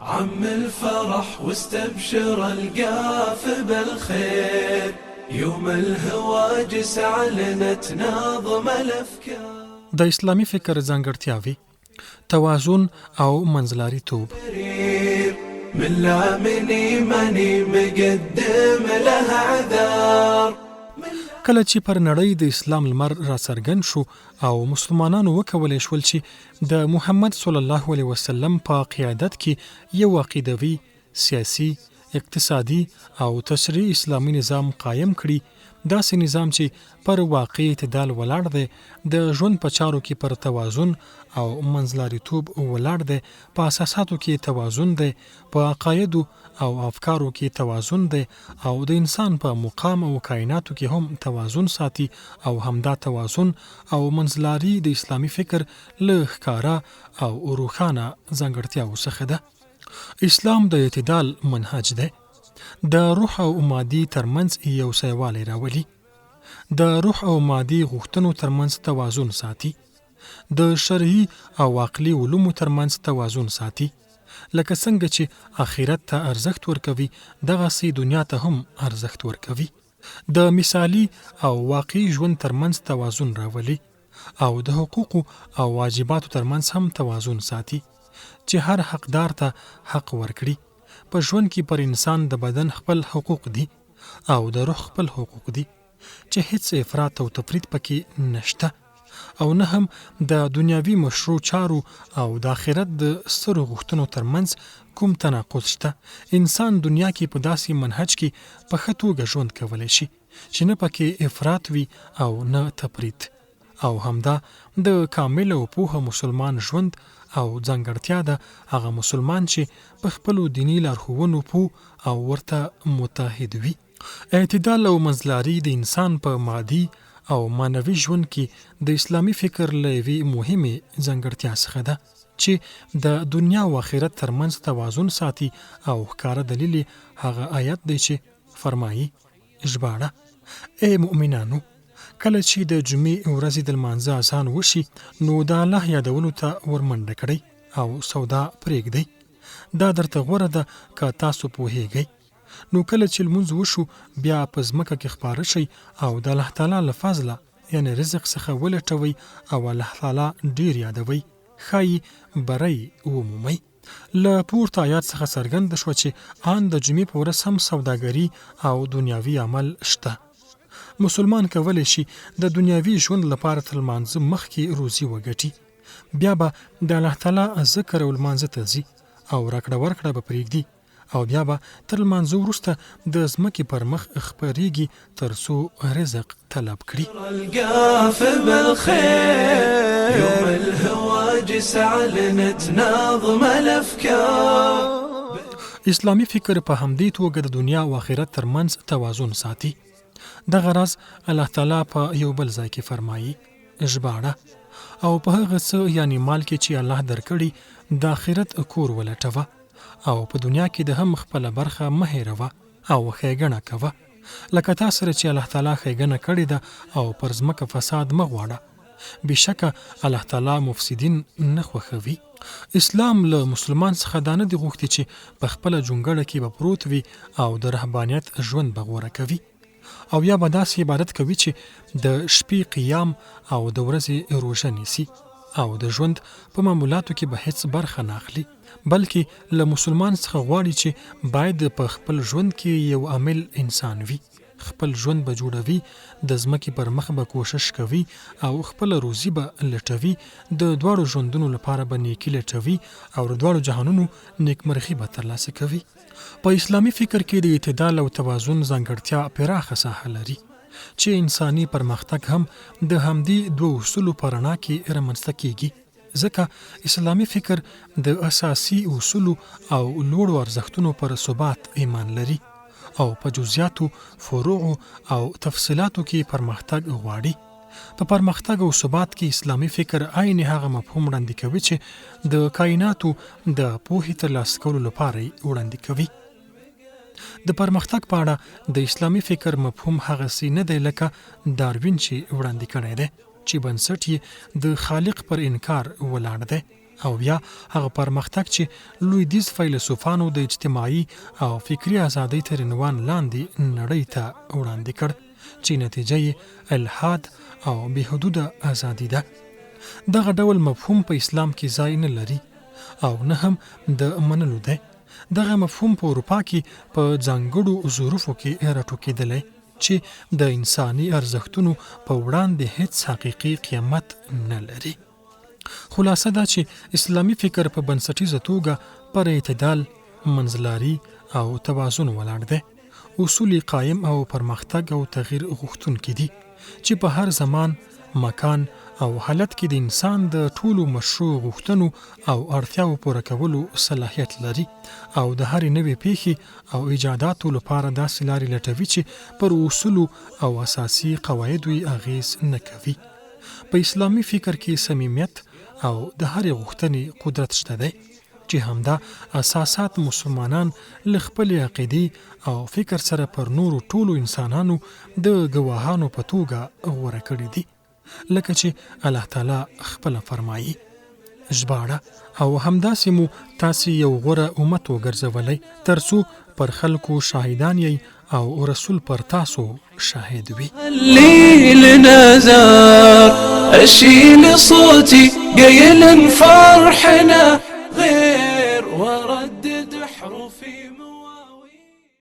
عم الفرح واستبشر القاف بالخير يوم الهواجس علنت ناظم الافكار. د اسلامي فکر ځانګړتیاوې، توازن او منځلاریتوب. من لامني ماني مقدم له اعذار. کله چې پر نړۍ د اسلام لمر راڅرګند شو او مسلمانانو وکولای شول چې د محمد صلی الله علیه وسلم په قیادت کې یو عقیدوي، سیاسي، اقتصادي او تشریعي اسلامي نظام قایم کړي، داسې نظام چې پر واقعي اعتدال ولاړ دی، د ژوند په چارو کې پر توازن او منځلاریتوب ولاړ دی، په اساساتو کې توازن دی، په عقایدو او افکارو کې توازن دی او د انسان په مقام او کایناتو کې هم توازن ساتي او همدا توازن او منځلاري د اسلامي فکر له ښکاره او روښانه ځانګړتیاوو څخه ده. اسلام د اعتدال منهج دی. د روح او مادي تر منځ یو ځایوالی راولي. د روح او مادي غوښتنو تر منځ توازن ساتي. د شرعي او عقلي علومو تر منځ توازن ساتي. لکه څنګه چې اخرت ته ارزښت ورکوي، دغسې دنیا ته هم ارزښت ورکوي. د مثالي او واقعي ژوند تر منځ توازن راولي او د حقوقو او واجباتو تر منځ هم توازن ساتي، چې هر حقدار ته حق ورکړي. په ژوند کې پر انسان د بدن خپل حقوق دي او د روح خپل حقوق دي، چې هېڅ افراط او تفریط پکې نشته او نه هم د دنیاوي مشروع چارو او د آخرت د سترو غوښتنو تر منځ کوم تناقض شته. انسان دنیا کې په داسې منهج کې په ښه توګه ژوند کولی شي چې نه پکې افراط وي او نه تفریط او همدا د کامل او پوه مسلمان ژوند او ځانګړتیا ده، هغه مسلمان چې په خپلو دیني لارښوونو پوه او ورته متعهد وي. اعتدال او منځلاري د انسان په مادي او معنوي ژوند کې د اسلامي فکر له یوې مهمې ځانګړتیا څخه ده چې د دنیا او آخرت ترمنځ توازن ساتي او ښکاره دلیل یې هغه آیت دی چې فرمایي، ژباړه، ای مؤمنانو! کله چې د جمعې ورځې د لمانځه اذان وشي نو د الله یادولو ته ورمنډه کړئ او سودا پرېږدئ، دا درته غوره ده که تاسو پوهېږئ. نو کله چې لمونځ وشو بیا په ځمکه کې خپاره شئ او د الله تعالی له فضله، یعنې رزق، څخه ولټوئ او الله تعالی ډېر یادوئ، ښايي بری ومومئ. له پورته آیات څخه څرګنده شوه چې آن د جمعې په ورځ هم سوداګري او دنیاوي عمل شته. مسلمان کولی شي د دنیاوي ژوند لپاره تر لمانځه مخکې روزي وګټي، بیا به د الله تعالی ذکر او لمانځه ته ځي او راکړه ورکړه به پرېږدي او بیا به تر لمانځه وروسته د ځمکې پر مخ خپرېږي تر څو رزق طلب کړي. القاف بالخير يوم الهواجس علنت نظم الافكار. اسلامي فکر په همدې توګه د دنیا او آخرت تر منځ توازن ساتي. دغه راز الله تعالی په یو بل ځای کې فرمایي، ژباړه، او په هغه څه یعنې مال کې چې الله درکړي د آخرت کور ولټوه او په دنیا کې د هم خپله برخه مه هېروه او ښېګڼه کوه لکه تا سره چې الله تعالی ښېګنه کړې ده او پر ځمکه فساد مه غواړه بېشکه الله تعالی مفسدین نه خوښوي. اسلام له مسلمان څخه دا نه دي غوښتي چې په خپله جونګړه کې به پروت وي او د رهبانیت ژوند به غوره کوي او یا به داسې عبادت کوي چې د شپې قیام او د ورځې روژه نیسي او د ژوند په معمولاتو کې به هیڅ برخه نه اخلي بلکې له مسلمان څخه غواړي چې باید په خپل ژوند کې یو عامل انسان وي. خپل ژوند به جوړوي، د ځمکې پر مخ به کوشش کوي او خپله روزي به لټوي، د دواړو ژوندونو لپاره به نېکي لټوي او د دواړو جهانونو نېکمرغي به ترلاسه کوي. په اسلامي فکر کې د اعتدال او توازن ځانګړتیا پراخه ساحه لري، چې انساني پرمختګ هم د همدې دوو اصولو په رڼا کې رامنځته کېږي. ځکه اسلامي فکر د اساسي اصولو او لوړو ارزښتونو پر ثبات ایمان لري او په جزیاتو، فروعو او تفصیلاتو کې پرمختګ غواړي. په پرمختګ او ثبات کې اسلامي فکر عین هغه مفهوم وړاندې کوي چې د کایناتو د پوهې ترلاسه کولو لپاره یې وړاندې کوي. د پرمختګ په اړه د اسلامي فکر مفهوم هغسې نه دی لکه داروین چې وړاندې کړی دی. چې بنسټ یې د خالق پر انکار ولاړ دی او یا هغه پرمختګ چې لویدیځ فیلسوفانو د اجتماعي او فکري ازادۍ تر عنوان لاندې نړۍ ته وړاندې کړ چې نتیجه یې الحاد او بې حدوده ازادي ده. دغه ډول مفهوم په اسلام کې ځای نه لري او نه هم د منلو دی. دغه مفهوم په اروپا کې په ځانګړو ظروفو کې راټوکېدلی چې د انساني ارزښتونو په وړاندې هېڅ حقیقي قیمت نه لري. خلاصه دا چې اسلامي فکر په بنسټیزه توګه پر اعتدال، منځلاري او توازن ولاړ دی. اصول یې قایم او پرمختګ او تغییر غوښتونکي دي چې په هر زمان، مکان او حالت کې د انسان د ټولو مشروع غوښتنو او اړتیاوو پوره کولو صلاحیت لري او د هرې نوې پېښې او ایجاداتو لپاره داسې لارې لټوي چې پر اصولو او اساسي قواعدو یې اغېز نه کوي. په اسلامي فکر کې صمیمیت او د هرې غوښتنې قدرت شته دی چې همدا اساسات مسلمانان له خپلې عقیدې او فکر سره پر نورو ټولو انسانانو د ګواهانو په توګه غوره کړي دي لکه چې الله تعالی خپله فرمایي. ژباړه، او همداسې مو تاسې یو غوره امت وګرځولی ترڅو پر خلکو شاهدان یئ او رسول پر تاسو شاهد وي. الليل نزار اشيل صوتي قايل فرحنا غير.